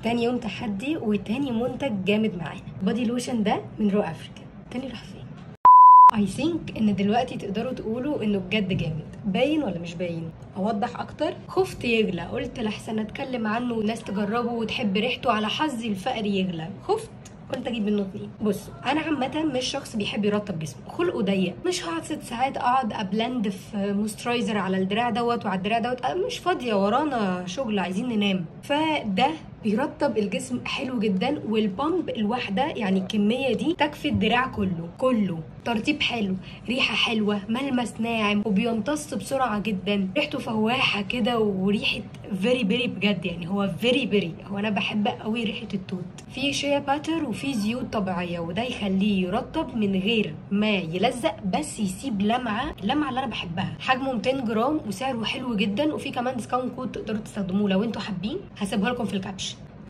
تاني يوم تحدي وتاني منتج جامد معانا، body lotion ده من Raw Africa. تاني راح فين؟ I think ان دلوقتي تقدروا تقولوا انه بجد جامد. باين ولا مش باين؟ اوضح اكتر. خفت يغلى، قلت لحسن اتكلم عنه والناس تجربه وتحب ريحته، على حظي الفقر يغلى، خفت قلت اجيب منه 2. بصوا انا عامة مش شخص بيحب يرطب جسمه، خلقه ضيق، مش هقعد 6 ساعات اقعد ا blend في moisturizer على الدراع دوت وعلى الدراع دوت، مش فاضية، ورانا شغل، عايزين ننام. فده بيرطب الجسم حلو جدا، وال pump الواحدة يعني الكمية دي تكفي الدراع كله كله. ترطيب حلو، ريحه حلوة، ملمس ناعم، وبيمتص بسرعة جدا، ريحته فواحه كده وريحه very berry بجد، يعني هو very berry، هو انا بحب قوي ريحه التوت. في shea butter وفي زيوت طبيعية، وده يخليه يرطب من غير ما يلزق، بس يسيب لمعة، اللمعة اللي انا بحبها. حجمه 200 جرام وسعره حلو جدا، وفي كمان discount code تقدروا تستخدموه لو انتوا حابين، هسيبها لكم في ال caption.